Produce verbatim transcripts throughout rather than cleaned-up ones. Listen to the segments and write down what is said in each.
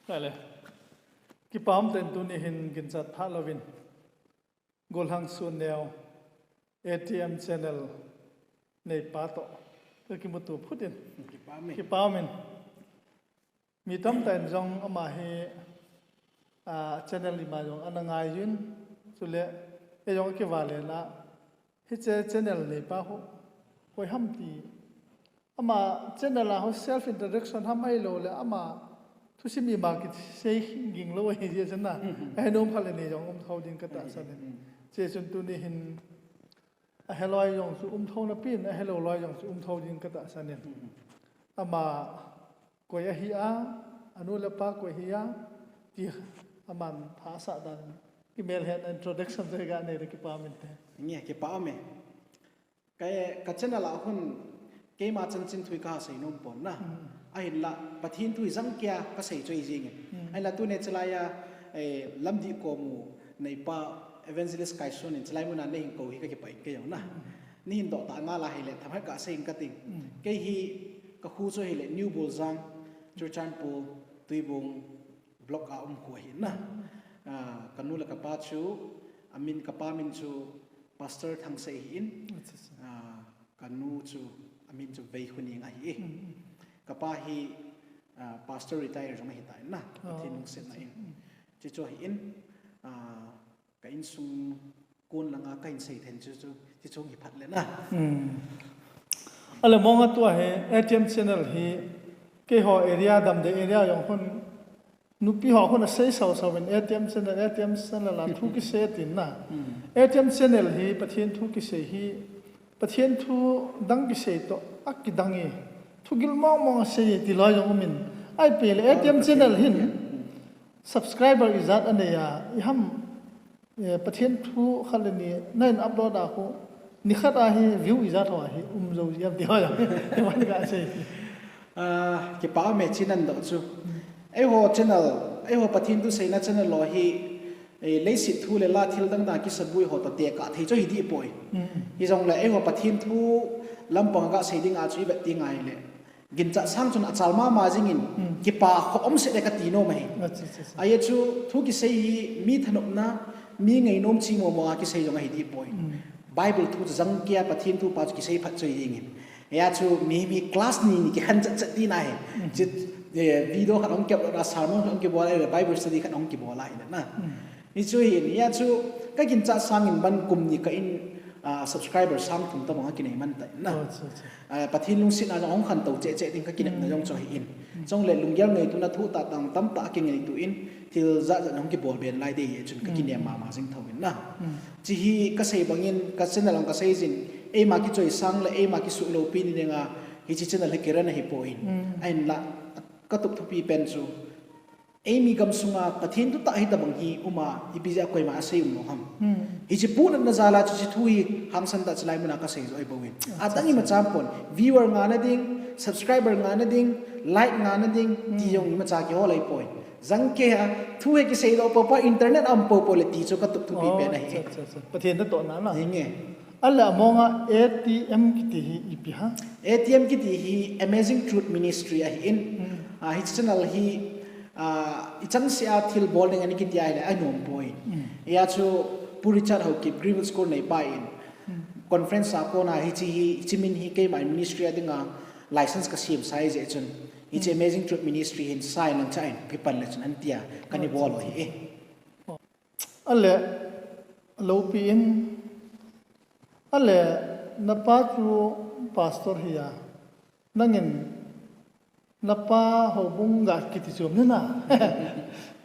Tale. Kipah um tah in tuni hin ginchat thah louvin, Golhang Sunneo, A T M channel neipa toh ka kimuto phut in. Kipah um e. Kipah um in. Mi tamtah in jong ama hi, ah, channel ima jong ana ngai jin, chule ei jong kivale na, hiche channel neipa ho koi ham ti. Ama channel a ho self introduction ham ahilouleh ama thusim ima kisei ging lou ahi jeh chun na. Ahe nom khat le ni jong um thou ding ka tahsan in. Hiche chun tuni hin ahe loi jong chu um thou na pin, ahe lou loi jong chu um thou ding ka tahsan in. Ama koi ahi a, anu le apa koi ahi a, ti aman pha asah dan in. Kimelhen introduction chu hi ga nei le kipah um inte. Nge, kipah um e. Ka, ka channel a hun keima chanchin thu hi ka sei nom pon na. Ahinla, Pathen thu hi jangkeiya ka sei chu ahi jeng in. Ahinla tuni chalai a, eh, Lamdih Komu neipa Evangelist Kaison in chalai muna nei hin kou hi ka kipah in kei jong na. Nei hin doh tah ngal a hile, themkhat ka sei in ka ting. Kei hi ka khu chu hile, New Buljang, Churachandpur, Tuibong, block a um khu ahi na. Ah, ka nu le ka pa chu, amin, ka pa min chu Pastor Thangsei ahi in. Acha, acha. Ah, ka nu chu, amin chu Veikhuning ahi e. Ka pa hi, ah, Pastor retire jong ahi ta in na. Pathen lungsetna in. Hiche chu ahi in, ah, ka insung kon langa ka hin sei then chu, chu, hiche chu hi phat le na. Ale mong a tua hi, A T M channel hi, keiho area, Damde area jong hun, nupi ho hun asei sau sau in A T M channel, A T M channel a thu kisei tin na. A T M channel hi, Pathen thu kisei hi, Pathen thu dang kisei toh, akidang e. Thugil mong mong asei e, ti loi jong um in. Ahi pele, A T M channel hin, subscriber ijat anei a, iham, eh, Pathen thu khat le ni, na in upload a khu, nikhat a hi view ijat ho hi, um jou ji am ti ho jong. Iman ka sei. Ah, kipah um e hiche nan doh chu. Eiho channel, eiho Pathen thu seina channel lou hi, eh, leiset thu le la thil dang dang kisabui ho toh tekah thei chu hi dih poi. Hijongle eiho Pathen thu lampang a ga sei ding a chu i vet ding ahile. Ginchat sang chun achal mama jing in, kipah khop um se le ka ti nom ahi. Acha, acha, acha. Ahi chu thu kisei hi mi thanopna, mi ngainom chi momo a kisei jong ahi dih poi. Bible thu chu jangkeiya Pathen thu pa chu kisei phat chu ahi jeng in. Hia chu mi, mi class ni ni kikhen chat chat tina ahi. Chu, eh, video khat hung kiupload a, sermon khat hung kibol a, Bible study khat hung kibol a ahi na. Hichu hin, hia chu ka ginchat sang in ban kum ni kah in, ah, subscriber sang thum tabang akinei man ta in na. Acha, acha. Ah, Pathen lungsetna jong hung khantou cheh cheh ding ka kinepna jong chu ahi in. Chule lunggel ngaituna thu tah tah tamtah akingaito in, thil jat jat hung kibol ben lai ding ahi chun ka kinem mama jing thou in na. Hiche hi ka sei bang in, ka channel a ka sei jin, eima kichoi sang le eima kisuh loupi ni ding a, hiche channel hi kiran ahi poi. Ahinla, ka tup thupi pen chu, eimi gamsunga Pathen thu tah hitabang hi um a, ipi jeh a koima asei um lou ham. Hiche punatna jal a chu hiche thu hi hangsan tah chalai muna ka sei joh ahi bou in. Adang imacha um pon, viewer ngahna ding, subscriber ngahna ding, like ngahna ding, ti jong imacha kihol ahi poi. Jangkeiya thu hi kisei doh popo, internet a um popo le ti chu ka tup thupi pen ahi. Acha, acha, acha. Pathen natohna na. Hinge. Ale among a A T M kiti hi ipi ham? A T M kiti hi Amazing Truth Ministry ahi in. Ah, hiche channel hi, ah, ichangseh a thil bol ding ana kiti ahile anom poi. Hia chu Pu Richard Haokip, Greenwood School neipa in. Conference a kona hiche hi, hiche min hi keima ministry a dinga license ka sem sa ahi jeh chun. Hiche Amazing Truth Ministry hin sign lang cha in, kipan le chun an tia, kana bol u ahi e. Ale, loupi in, ale, napa chu pastor hi a, nangin, napa houbung ga kiti chu um ni na.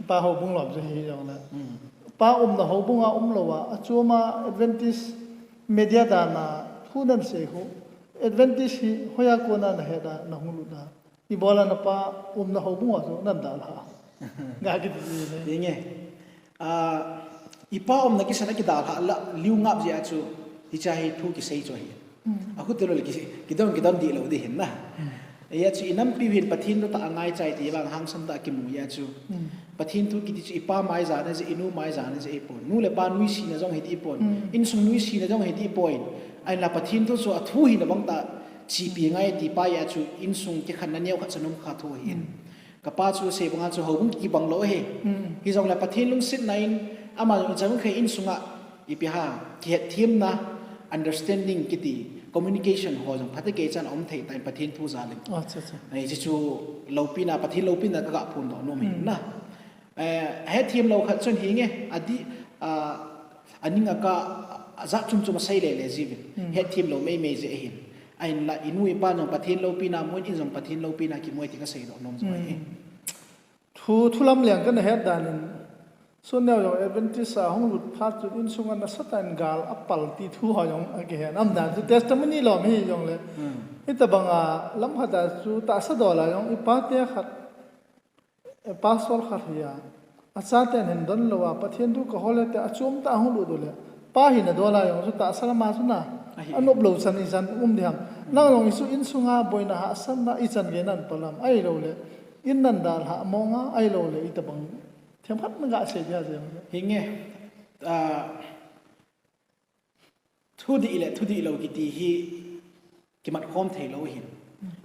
Pa houbung lom chu hi jong le. Pa umna houbung a um lou a, achom a Adventist media dan a thu nan sei khu. Adventist hi hoiya kona na het a, na hung lut a. Ibola napa umna houbung a chu nan dalha. Ga kiti chu ne. Hinge. Ah, ipa umna kisan a kidalha la, liu ngap jeh a chu, hiche hi thu kisei chu ahi. Akhu tilo le ki, kidon, kidon dih lou ding ahin na. Hia chu inampiu hin Pathen thu tah a ngaichai ti vang hangsan tah a kimu hia chu. Pathen thu kiti chu ipa mai jana jeh, inu mai jana jeh ahi pon. Nu le pa nuisena jong hi dih pon. Insung nuisena jong hi dih pon. Ahinla Pathen thu chu athu hina bang tah chepi ngai ti pa hia chu insung kikhenna neokhat chu nom kha thou ahin. Kapa chu sei banga chu houbung kibang lou ahi. Hijongle Pathen lungsetna in ama jong ichan khel in sunga ipi ham, kihetthem na, understanding kiti, communication ho jong phatecha in aum thei tan Pathen thu jal in. Acha, acha. Hiche chu loupina, Pathen loupina kaga phondoh nom ahi na. Eh, hetthem lou khat chun hinge, adih, ah, aning akah, ajat chom chom asei lele jiuvin. Hetthem lou meimei jeh ahin. Ahinla, inu ipa jong Pathen loupina, mun in jong Pathen loupina kimu e ti kasei doh nom jong ahi. Thu, thu lamlen kana het dan in, Sun Neo jong Adventist a hung lut phat chun insunga nasatah in gal apal ti thu ho jong akihen. Aum dan chu testimony lom hijongle. Hitabanga lam khat a chu tahsa dol a jong ipate khat, eh, pastor khat hi a, achaten hin don lou a, Pathen thu kahol e tia achom tah a hung lut uleh, pa hina dol a jong chu tahsa lama chu na, anop lou chan ichan um ding ham. Nang jong hichu insunga boina hahsatna ichan gei nan pal ham, ahilouleh in nan dalhah mong a, ahilouleh itabang themkhat naga sei dia jeng. Hinge, ah, thudih le thudih lou kiti hi kimat khom thei lou ahin.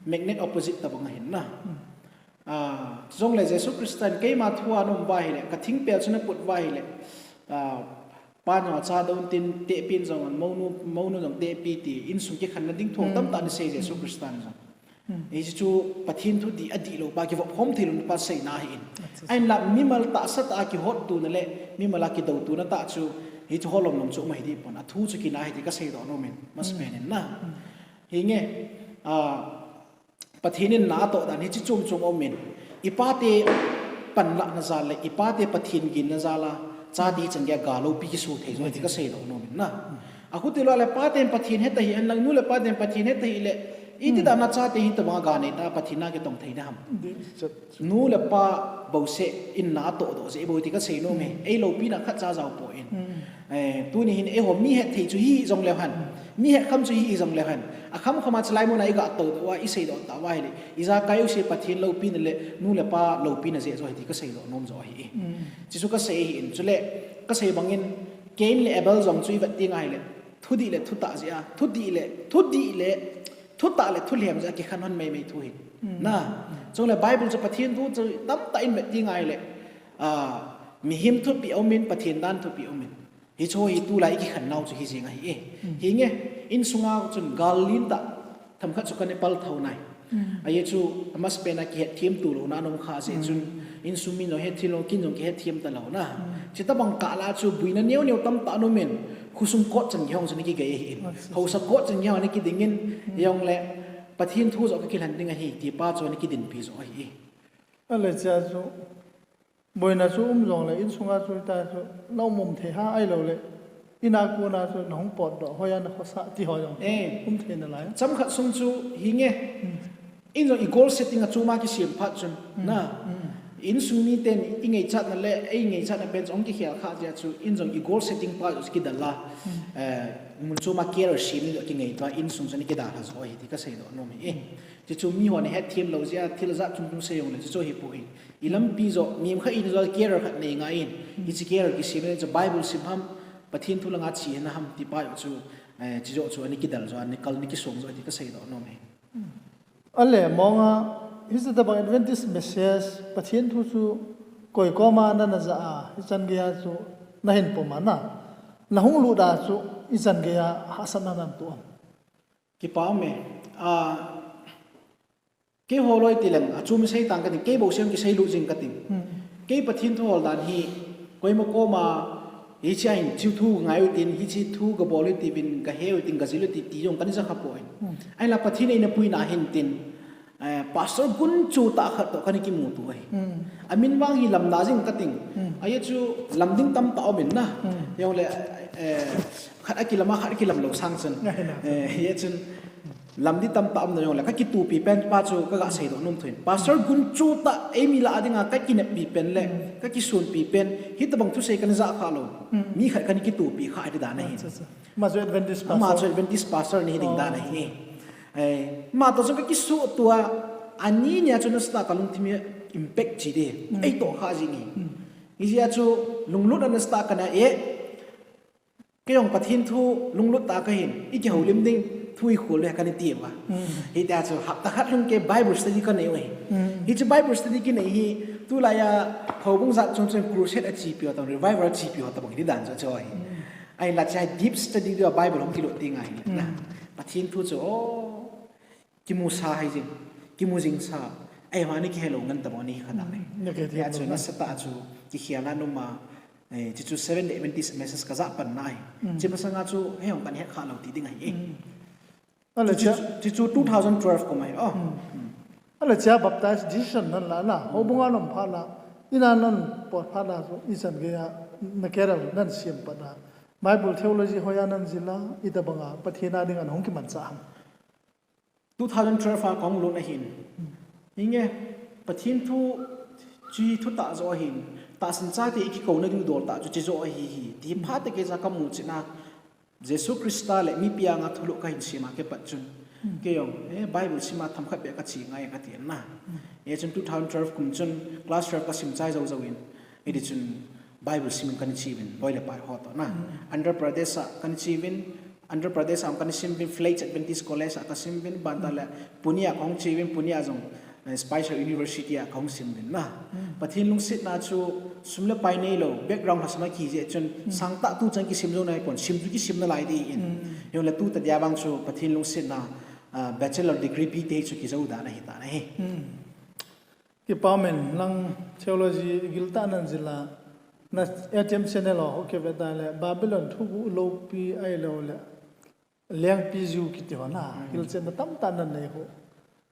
Magnet opposite tabang ahin na. Ah, chujongle Jesu Christa in keima thu a naum uva ahile, kathingpel chu naput uva ahile, ah, pa jong acha don tin tehpi in jong, mounu, mounu jong tehpi ti, insung kikhenna ding thu tamtah anasei Jesu Christa in jong. Hichu Pathen thudih adih lou pa, kivop khom thei lou pa seina ahin. Ahinla mimal tahsa tah a kihottona le mimal a kidoutona tah chu, hichu holom lom chu um ahi dehpon, athu chu kina ahi ti kasei doh nom in, masapen in na. Hinge, ah, Pathen in na atoh dan hiche chom chom aum in, ipate panlahna jal le ipate Pathen ginna jal a chate ichan geiya ga loupi kiso thei jo ahi ti kasei doh nom in na. Akhuti lou le paten Pathen het ahi, ahinla nu le paten Pathen het ahile, iti dan a chate hitabanga ga nei ta Pathen na kitong thei ding ham. Nu le pa bouseh in na atoh doh jeh bou ti kasei nom e. Eiloupina khatcha jao poi. Eh, tuni hin eiho mi hetthei chu hi jongleu hen, mi hetkham chu hi jongleu hen, akham kham a chulai muna iga tou doh uva, isei doh tah uva ahile, ijakai jouse Pathen loupina le nu le pa loupina jeh jo ahi ti kasei doh nom jo ahi. Chuchu kasei ahin, chule kasei bangin Cain le Abel jong chu ivet ding ahile, thudih le thutah jeh a, thudih le, thudih le, thutah le thulhem jeh a kikhen hon meimei thu ahin. Na, chujongle Bible chu Pathen thu chu tamtah in vet ding ahile, ah, mihem thupeh aumin, Pathen dan thupeh aumin. Hichu hi tulai ikikhen nau chu hijeng ahi e. Hinge, insunga chun gal lentah themkhat chu kana pal thou nai. Ajeh chu amasapen a kihetthem to louna aum kha jeh chun, insung mi jong hetthem lou, ken jong kihetthem talou na. Chutabang kah la chu boina neo neo tamtah ana umin, khosung court chan gei hung chu ana kigei ahin. Haosa court chan gei hung ana kidingin, hijongle Pathen thu joh kakilhen ding ahi ti pa chu ana kidinpi jo ahi. Ale chia chu, boina chu um jongle, insunga chu ita chu, na um um thei ha ahilouleh, ina kona chu nahung potdoh, hoiya nakhosah ti ho jong um thei nalai. Chomkhat sung chu hinge, in jong i goal setting achom a kisem phat chun, na, insung miten ingaichatna le eingaichatna pen chu hung kikhel kha jeh a chu, in jong i goal setting pa chu kidal a, eh, mun chom a career sem ni joh kingaito a, insung chu ana kidalha jo ahi ti kasei doh nom ahi. Chuchu mihon hetthem lou jeh a thil ajat chom chom sei jongle chuchu ahipoi. Ilampi joh, mihem khat in joh career khat nei ngai in, hiche career kisem le chu Bible sim ham, Pathen thu langa che na ham ti pa joh chu, eh, chujoh chu ana kidal jo, ana kal, ana kisong jo ti kasei doh nom e. Ale, monga, hiche tabang Adventist message, Pathen thu chu koi koma nana ja a, hichan geiya chu nahin pom a na, nahung lut a chu ichan geiya hahsatna nana toh am? Kipa um e, ah, keiho loi tileng, achom sei tang kating, kei bouseh kiseilut jing kating. Kei Pathen thu hol dan hi, koima koma, hichea hin, hiche thu ngai utin, hiche thu gabol u hitin, gahe u hitin, gajil u hitin, ti jong kana ja kha poi. Ahinla Pathen in eina puina hin tin, eh, pastor gunchu tah khat toh kana kimuto ahi. Amin vang hi Lamda jing kating. Ajeh chu lam ding tamtah aumin na. Hijongle, eh, khat akilam a, khat akilam lou sang chun. Eh, hijeh chun lam ding tamtah aum na jongle, kakitopi pen pa chu kaga seidoh nom thou in. Pastor gunchu tah eimi lah a dinga kakineppi pen le kakisonpi pen, hitabang thusei kana ja kha lou. Mi khat kana kitopi kha ahi dan ahi. Ama chu Adventist pastor ana hi ding dan ahi. Eh, ama toh chu kakisuhto a, ani nia chu nasatah a kalungthim hi impact che ding, eitoh kha jing ahi. Hijeh a chu lunglutna nasatah a kana e, kei jong Pathen thu lunglut tah a kahin, ikihoulim ding, thu ikhol le kana ti uva. Hitia chu hapta khat lhung kei Bible study kanei u ahi. Hiche Bible study kinei hi, tulai a, houbung jat chom chom crusade achepi ho tobang, revival achepi ho tobang hi dan chu chu hi. Ahinla hiche deep study dia Bible hung kilut ding ahi. Pathen thu chu, o, kimusa hai jing, kimu jingsa. Ahivang ni kihelou ngen tobang ni kha dan ahi. Hia chu nasatah chu, kikhelna numa, eh, hichu Seventh Day Adventist message kajah panna ahi. Hiche masanga chu, hijong kahet khalou ti ding ahi. Ale chu, chu two thousand twelve kum ahi. Oh. Ale hiche baptize decision nan la na, houbung a naum phat la, in a nan pot phat la chu, ichan geiya, na career nan sem pat a. Bible theology hoiya nan jil a, itobanga, Pathen a dinga nahung kimanchah ham. Two thousand twelve a kahung lut ahin. Hinge, Pathen thu, chu thutah joh ahin. Tahsan chate i kikouna ding dol tah chu hiche joh ahi hi. Ti phat a keija kamu chet na. Jesu Christa le mipi anga thulhuh kahin sem a kipat chun. Keijong, eh, Bible sim a themkhat beh kache ngai kati na. Hichun two thousand twelve kum chun class twelve kasim chai jou jou in. Hiti chun Bible sim in kana che uvin, loi le pai ho toh na. Andhra Pradesh a kana che uvin, Andhra Pradesh a kana sim uvin, Flags Adventist College a kasim uvin, banta le Pune a kahung che uvin, Pune a jong, eh, Spicer University a kahung sim uvin na. Pathen lungsetna chu sum le pai neilou, background lhasam a kiji chun, sangtah tu chan kisim jou nai pon, sim chu kisim nalai ding ahin. Hijongle tu tadia vang chu Pathen lungsetna, ah, bachelor degree B T H chu kijou dan ahi tan ahi. Kipa umin, nang theology giltah nan jil a, na A T M channel ho kivet a le, Babylon thuguh loupi ahilou le, lengpi jiu kiti ho na, hilchetna tamtah nan nei ho.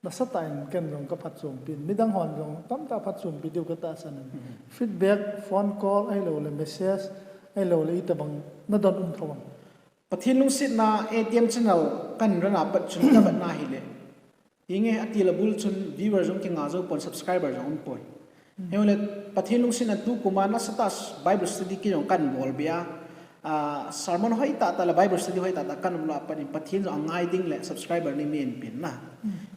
Nasatah in ken jong kaphatchompi in, midang hon jong tamtah phatchompi diu katahsan in. Feedback, phone call ahilou le, message ahilou le, itobang nadon um thou am? Pathen lungsetna A T M channel kahin run a pat chun kavetna hile. Hinge, atil abul chun viewer jong kinga jou pon, subscriber jong um poi. Hijongle Pathen lungsetna tukum a nasatah Bible study keijong kahin bol beh a, ah, sermon hoitah tah le Bible study hoitah tah kahin um lou a pat in Pathen jong angai ding le subscriber nei min pen na.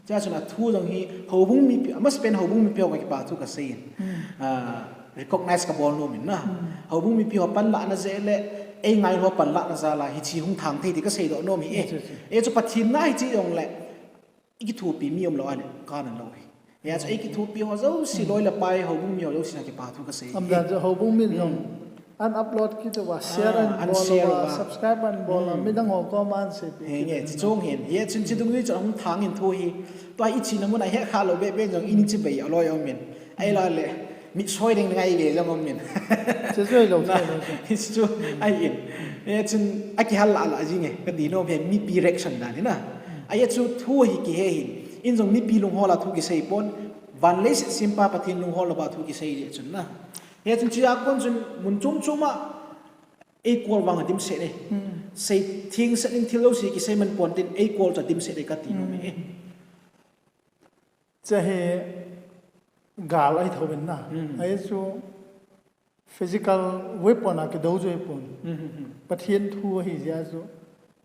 Chua chun athu jong hi houbung mipi, amasapen houbung mipi ho kakipa thu kasei in. Ah, recognize kabol nom in na. Houbung mipi ho panlahna jeh le, eingai ho panlahna jal a hiche hung thang thei ti kasei doh nom hi e. Hichu Pathen na hiche jongle, ikithopi mi umlou a le, kana lou hi. Hia chu eikithopi ho jouse, loi le pai, houbung mi ho jouse a kipa thu kasei. Amdan chu houbung min jong, an upload kit uva, share an bol uva, subscribe an bol uva, midang ho koma an seipi. Hinge, chuche hin. Hia chun hiche dungjui chu hung thang in thu hi. Tua ichena mun a hetkhah lou beh beh jong in chibai a loi um in. Ahilou le, mit soi ding ngai ve jong um in. Chuche chu ahilou. Hiche chu ahi in. Hia chun akihal lah lah jinge, kati nom hi mipi reaction dan hi na. Ahi chu thu hi kihe hin. In jong mipi lunghol a thu kisei pon, van leiset sempa Pathen lunghol louva thu kisei jeh chun na. Hichun chua kon chun mun chom chom a eikol vang adimset e. Sei thengset in thil jouse kisei man pon tin eikol chu adimset e kati nom e. Hiche hi gal ahi thouvin na. Ahi chu physical weapon a kidou chu ahipon. Pathen thu ahi jeh a chu.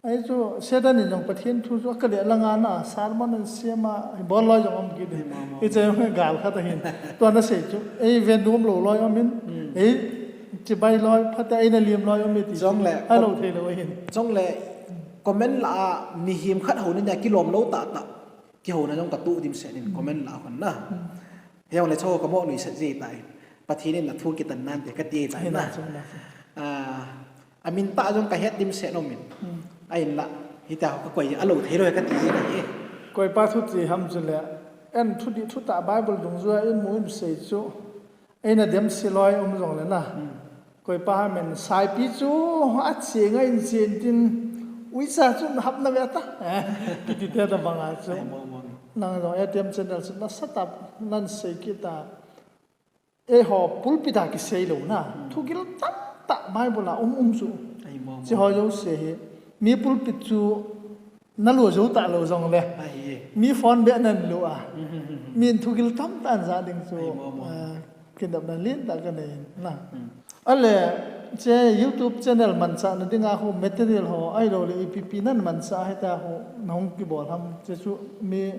Ahi chu Satan in jong Pathen thu chu akale langa na sermon an sem a, bol loi jong um kit in. Hiche jong gal khat ahin. Tua nasei chu, eive nom lou loi um in. Eichibai loi, phat a eina lem loi um in ti chu. Ahilou theilou ahin. Chule comment lah a mihem khat houna nia kilom lou tahtah. Kihouna jong katoh dimset in comment lah a hon na. Hijongle chu kamo nuisat jeh tai. Pathen in athu kitan nante kati tai na. Ah, amin tah jong kahet dimset nom in. Ahinla, hitia kakoi alou theilou kati jeh tai. Koipa thu ti ham chule, en thudih thutah Bible dungjui a imu in sei chu, eina demse loi um jongle na. Koipa ham in saipi chu ache ngai in chen tin, uicha chu nahap nave ta. Kiti te tobang a chu. Nang jong A T M channel chu nasatah nan sei kit a. Eiho pulpit a kisei lou na. Thugil tamtah Bible a um um chu. Hiche ho jouse hi. Mi pulpit chu nalo jou talou jongle. Mi phone beh nan lo a. Min thugil tamtah an ja ding chu. Ah, kinepna lentah kanei in na. Ale, hiche YouTube channel manchahna dinga khu material ho, ahilou le ipi ipi nan manchah hitia khu nahung kibol ham, hiche chu mi,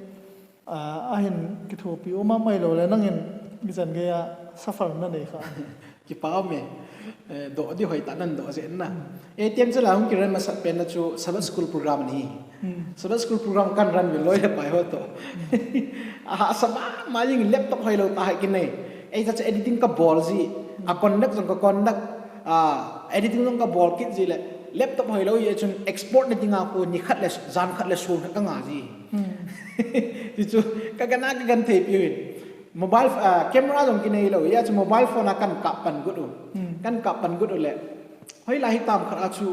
ah, ahin kithopi um am ahilou le nangin ichan geiya Suffer na nei kha. Kipa um e. Eh, doh di hoi ta nan doh zen na. A T M chu la hung kiran masat pen na chu Sabbath School program ni. Sabbath School program kan ran vil loi le pai ho to. Aha, sa ma ma jing laptop hoi lo ta hai kinei. Ei ta chu editing ka bol ji. A conduct jong ka conduct. A editing jong ka bol kit ji le. Laptop hoi lo ye chun export na dinga ko ni khat le jan khat le sun khat ka nga ji. Ti chu ka gana ka gan thei piu in. Mobile, ah, camera jong kinei lo, ya chu mobile phone a kan kap pan got u. Kan kap pan got u le. Hoilai hitam khat a chu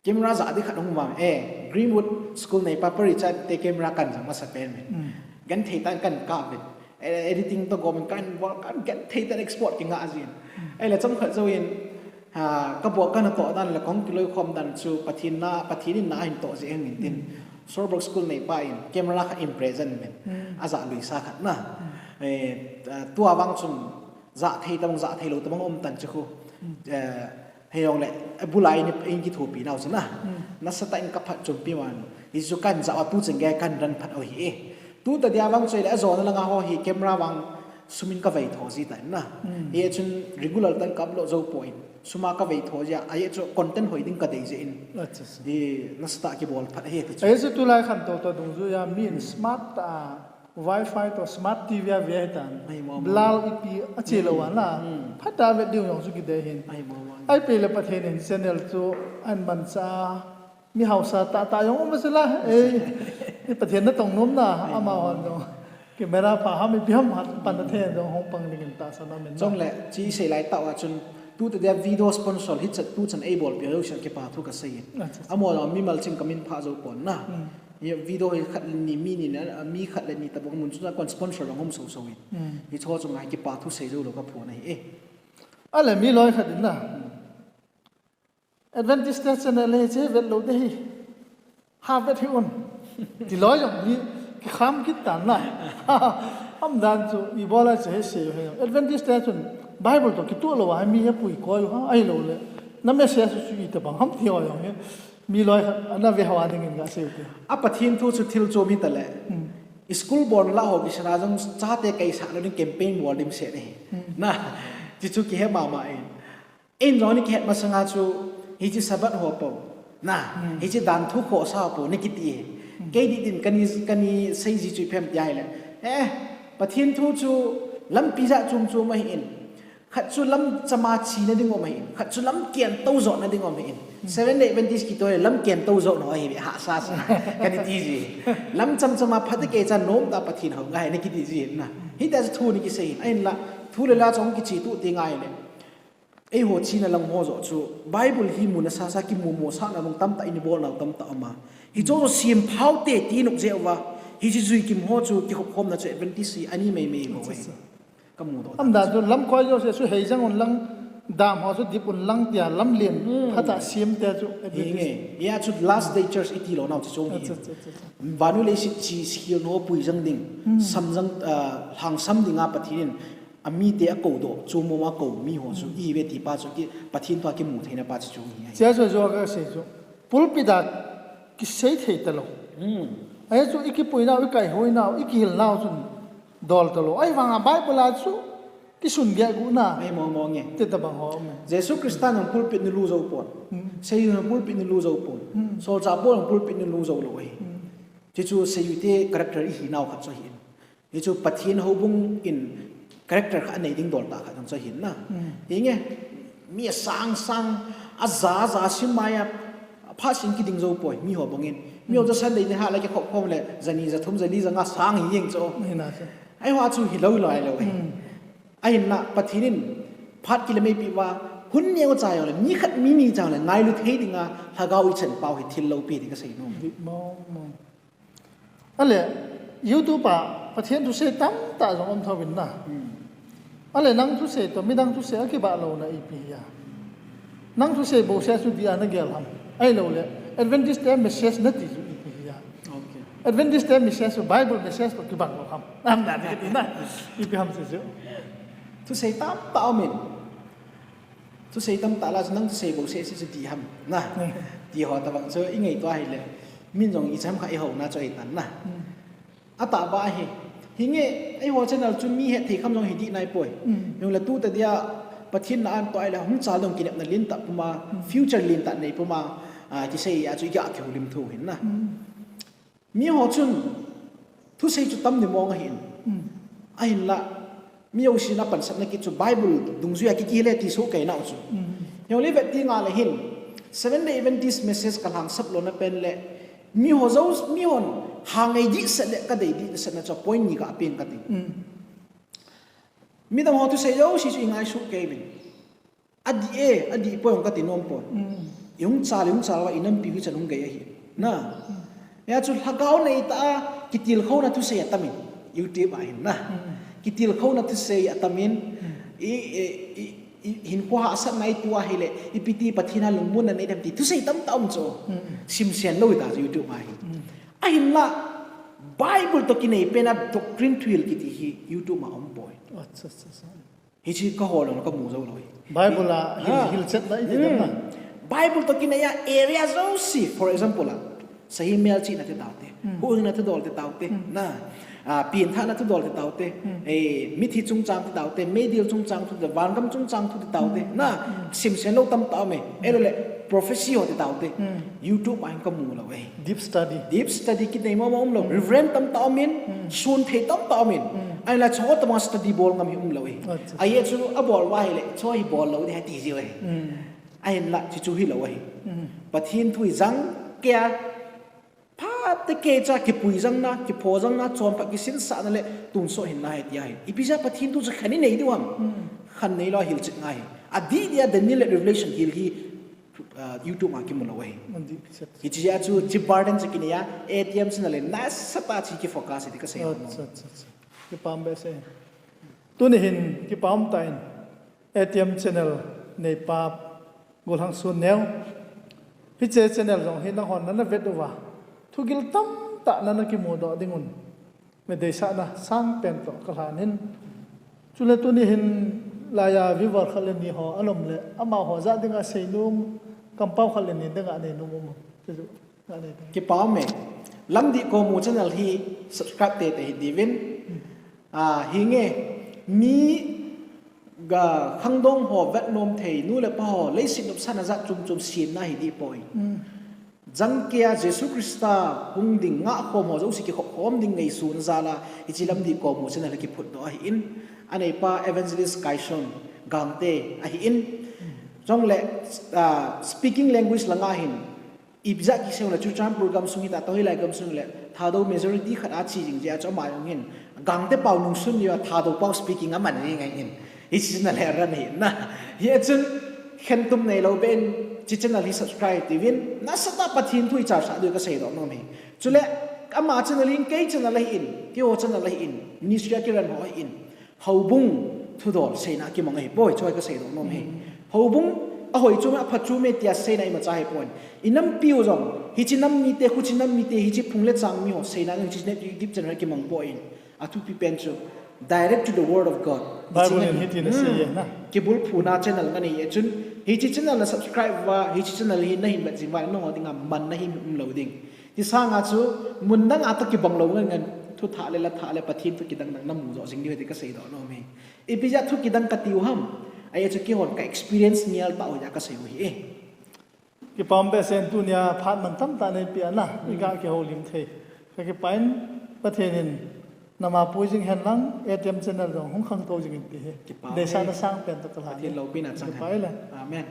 camera ja di khat hung um e. Greenwood School neipa pa Richard te camera kan jang masa pen min. Kan thei tan kan kap in. Eh, editing to gom kan bol kan kan thei tan export ki nga jin. Ei le chom khat jo in. Ha, ka bol kan to dan le kong kiloi khom dan chu Pathen na, Pathen in na hin to ji eng in tin. Sorbrook School neipa in camera khat in present min. A ja lui sa khat na. Eh, ah, tua vang chun ja thei tabang ja thei lo tabang um tan chu khu. Eh, hei jong le, eh, bulai ni in kithopi nau chu na. Nasatah in ka phat chumpi man. Hi chu kan ja a tu cheng ge kan ran phat o hi e. Tu ta dia vang choi le a jona langa ho hi camera vang sumin ka vei tho ji ta na. Hi chun regular tan ka upload jo po in. Suma ka vei tho ji a, a ye chu content hoi ding ka dei ji in. Acha. Hi nasatah kibol phat hi ti chu. Ei chu tulai khan to to dungjuia mi in smart ta Wi-Fi to smart T V a ve tan. Ai, mo, mo. Blal ipi a che lo wa la. Phat ta ve diu jong chu kidei hin. Ai, mo, mo. Ai pe le Pathen in channel chu an man cha mi hausa ta ta jong um se la. Ei, Pathen na tong nom na ama hon jong. Camera pa ham ipi ham hat pan na the jong hong pang ding in ta sa na men. Chong le, chi sei lai ta wa chun, tu te dia video sponsor hi chat tu chan ei bol pi lo sian kipa thu ka sei. Acha. Amo la mi mal ching ka min pha jo pon na. Hi video hi khat le ni mi ni na, mi khat le ni ta bong mun chu na kon sponsor jong hom so so in. Hi cho chung ai kipa thu sei jo lo ka pho na hi e. A le mi loi khat in na. Adventist te channel le che vet lo de hi. Ha vet hi un. Ti loi jong hi ki kham kit tan na. Am dan chu i bola che he se he. Adventist te chun Bible to kitu lo wa mi he pui ko ha ai lo le. Na message chu i ta bang ham ti ho jong he. Mi loi khat ana ve hawa ding in ga se u te. A Pathen thu chu thil chom hi ta le. School bon la ho ki sana jong chate kai sa lo ni campaign bol dim se ni. Na, ti chu ki he ma ma in. Ei jong ni ki het masanga chu hi chi Sabbath ho po. Na, hi chi dan thu kho sa po ni kiti. Kei di din kani kani sei ji chu phem ti ai le. Eh, Pathen thu chu lampi ja chum chum ahi in. Khat chu lam chama chi na ding om ahi in. Khat chu lam kian to jo na ding om ahi in. Seven Day Adventist ki to lam kian to jo no ahi ha sa sa. Kani ti ji. Lam cham chama phat ke cha nom ta Pathen ho ngai ni kiti ji na. Hi ta thu ni ki sei in. Ai la thu le la chong ki chi tu ti ngai le. Ei ho china lang ho jo chu Bible hi mu na sa sa ki mu mo sa na long tam ta ini bol na tam ta ama. Hi jo jo sim phau te ti nuk je wa. Hi ji jui kim ho chu ki khop khom na chu Adventist hi ani mai mai mo. Ka mu do. Am da chu lam koi jo se chu hei jang un lang dam ho chu dip un lang tia lam lien phata sim te chu. Hi nge. Ya chu last day church iti lo nau chu chong hi. Vanu le si chi skill no pui jang ding. Sam jang, ah, hang sam ding a Pathen in. A mi te a ko do, chu mo ma ko mi ho chu i ve ti pa chu ki Pathen to ki mu thei na pa chu chu hi. Sia chu jo ka sei chu. Pulpit a ki sei thei ta lo. Ai chu i ki pui nau, i kai hoi nau, i ki hil nau chun dol ta lo. Ai vang a Bible a chu ki sun ge gu na. Ai mo mo nge. Te ta bang ho mo. Jesu Christa nang pulpit ni lu zo pon. Sei nang pulpit ni lu zo pon. Sol cha bol nang pulpit ni lu zo lo ai. Ti chu sei te character i hi nau khat chu hi. Hi chu Pathen houbung in character kha anei ding dol ta kha dang chu hin na. Hi nge mi a sang sang a za za sim mai a pha sin ki ding zo poi mi ho bang in. Mi ho chu Sunday ni ha la ki khop khom le zani za thum zani za nga sang hi yeng chu. Ai ho chu hi lo lo ai lo. Ai na Pathen in phat ki le mei pi wa hun neo cha yo le mi khat mi ni cha le ngai lu thei ding a lhagao i chen pau hi thil lo pi ding ka sei no. Ale, YouTube a Pathen thusei tamtah jong um thovin na. Ale, nang thusei toh midang thusei akibah louna ipi hia? Nang thusei bouseh chu dia nagel ham? Ahilouleh, Adventist te message nati chu ipi hia? Adventist te message chu Bible message toh kibang lou ham? Amna ti na. Ipi ham chu. Thusei tamtah umin. Thusei tamtah la chu nang thusei bouseh chu diham na. Ti ho tabang chu ingaito ahile. Min jong icham kha ihouna chu ahitan na. Atahbeh hi. Hinge, eiho channel chu mi hethei kham jong hi dih nai poi. Jong le tu ta dia Pathen na an to ai le hung chal dong kinepna lentah puma, future lentah nei puma, a, ti sei a chu i ga kihoulim thu hin na. Mi ho chun thusei chu tam ni mong ahin. Ahinla, mi ho sina pansatna kit chu Bible dungjuia kiki le ti so kei nau chu. Jong le vet ti nga le hin, Seven Day Adventist message ka lhangsap lona pen le, mi ho jo, mi hon ha ngai dih set le ka dei dih set na chu point ni ka pen ka ti. Midang ho thusei jo si chu i ngai su kei bin. Adih e, adih poi hong ka ti nom poi. I hung chal, i hung chal va i nampi hi chan hung gei ahi. Na. Ya chu lhagao nei ta a, kitilkhouna thusei atamin. YouTube a hin na. Kitilkhouna thusei atamin. I, i, i, i, hin ko ha sat nai tu ahile, i piti Pathen a lungmonna nei dem ti thusei tamtah um chu. Simsen lou ta chu YouTube a hin. Ahinla, Bible to kinei pen a doctrine thuhil kiti hi YouTube a um poi. Acha, acha, acha. Hichi ka hol lou, ka mu jou lou hi. Bible a hil, Ah. hilchetna i ti Hmm. dem na. Bible to kinei a area jo si, for example a, sahi melchihna te tao te, Hmm. huhhingna thudol te tao te, Hmm. na, a, pianthahna thudol te tao te, Hmm. eh, mithi chungchang te tao te, meidil chungchang thu te, vangam chungchang thu te tao te, Hmm. na, Hmm. simsen lou tamtah um e, Hmm. elo le prophecy ho te tao te. Hmm. YouTube a hin ka mu lou e. Deep study. Deep study kinei mama um lou. Hmm. Reverend tamtah um in, Hmm. sun thei tamtah um in. Hmm. Ahinla chu tamang study bol ngam hi um lou e. Acha. Ahi chu a bol va hile, chu hi bol lou ding ahi ti ji e. Hmm. Ahinla chu chu hi lou e. Hmm. Pathen thu i jang kei a, phat te kei cha kipui jang na, kipho jang na, chonphat kisinsahna le tonsot hinna ahi ti ahi. Ipi jeh a Pathen thu chu khan i nei diu ham. Hmm. Khan nei lou a hilchet ngai. Adih dia Daniel le Revelation hil hi, ah, YouTube a kimu lou ahi. Adih set. Hichi jeh a chu, chi burden chu kinei a, A T M channel le nasatah a chi ki focus ti ka sei nom. Acha, acha, acha. Kipah behseh. Tuni hin, kipah tah in, A T M channel neipa Golhangsun Neo. Hiche channel jong hi nanghon nana vet uva, thugil tamtah nana kimudoh ding un. Deisahna sangpen toh ka lhan in. Chule tuni hin laiya viewer khat le ni ho alom le, amaho jah dinga seinom, kampao khat le ni dinga neinom um. Chu chu, nga nei te. Kipah e. Lamdih Komu channel hi subscribe teitei hih diuvin. Hmm. Ah, hinge, mi ga khangdong ho vetnom thei, nu le pa ho, leiset nopsahna jat chom chom semna hi dih poi. Hmm. Jangkeiya Jesu Christa hung ding ngahkhom ho jouse kikhop khom ding ngaisona jal a, hiche Lamdih Komu channel hi kiphutdoh ahin, aneipa Evangelist Kaison Gangte ahin. Jongle, ah, speaking language langa hin, ipi jeh a kisei le Churachandpur gamsung hita, tua hilai gamsung le, Thadou majority khat a che jing jeh a chu ama jong hin, Gangte pao nungsun jeh a Thadou pao speaking aman jing ahin. Hiche channel hi aran ahi na. Hichun khentum neilou beh in, hiche channel hi subscribe tiuvin, nasatah a Pathen thu i chaisah diu ka seidoh nom e. Chule, ama channel hin, kei channel ahin, keiho channel ahin, ministry a kiran ho ahin, houbung thudol seina kimang ahi poi, chu ka seidoh nom e. Hmm. Houbung ahoi chu me, apha chu me tia seina imacha ahi poi. I nampiu jong, hiche nam mite, khuche nam mite, hiche phung le chang mi ho seina, hiche net YouTube channel kimang poi. Athupi pen chu, direct to the word of God. Bible in hitin asei e na. Hmm. Kibulphuna channel nga nei e chun, hiche channel na subscribe uva, hiche channel hi nahin vet jing uva, nangho dinga manna hi um lou ding. Ti sanga chu, mun danga toh kibang lou ngen ngen, thu thah le la thah le Pathen thu kidang dang namu jo jing diu ti ka seidoh nom e. Ipi jeh a thu kidang ka tiu ham. Ahi chu keihon ka experience ngial tah ho jeh a ka sei u ahi e. Kipah behseh in tunia phat mantam tah neipeh a na, i ga kihoulim thei. Ka kipah in Pathen in nama pui jing hen lang, A T M channel jong hung khangtou jing in ti hi. Kipah e. Deisahna sangpen toh ka lhan e. Pathen loupina chang hen. Kipah e le. Amen.